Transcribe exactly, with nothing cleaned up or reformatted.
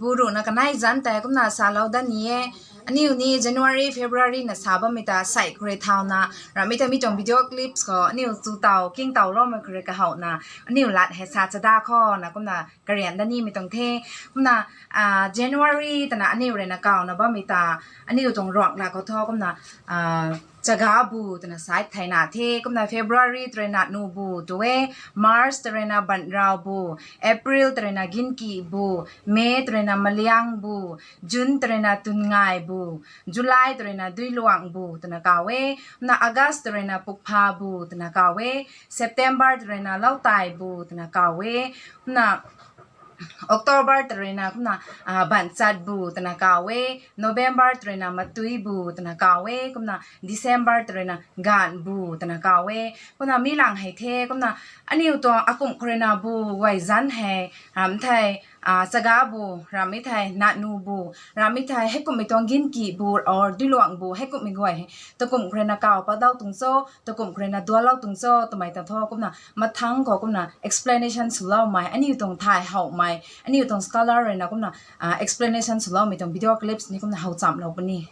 Pu ruhna kanei zanc tei kumna salou dat ni e. Aniu ni January, February na sa bammei ta sei khou rui thauna, ramhmei ta mi tuang video clips khou aniu chu taw, king tawloumei khou rui kahowna, aniu lat hei sa chada khou na kumna karian dat nimei tuang the. Kumna, January twna aniu ruina kawna bammei ta, aniu tuang ruak la khou thu kumna, chaga bu twna sa thei na the. Kumna February tw ruina nu bu tu e, March tw ruina banrau bu, April tw ruina ginki bu, May tw ruina maliang bu, June tw ruina tunngai bu, July tw ruina duiluang bu twna kaw e. Kumna August tw ruina pukpha bu twna kaw e, September tw ruina lautai bu twna kaw e. Kumna October tw ruina kumna, banchat bu twna kaw e, November tw ruina matui bu twna kaw e, kumna December tw ruina gan bu twna kaw e. Kumna mi lang hei the, kumna aniu tuang akumh khou ruina bu guay zanc hei, ramh thei, chaga bu, ramhmei thei nanu bu, ramhmei thei heikumhmei tuang ginki bu or duiluang bu, heikumhmei guay hei takumh khou ruina kaw pat dau tuang cho, takumh khou ruina dualou tuang cho twmei ta thu kumna mathangc khou kumna explanation swloumei, aniu tuang thay howmei, aniu tuang scholar ruina kumna, explanation swloumei tuang video clips ni kumna how chamlou puni.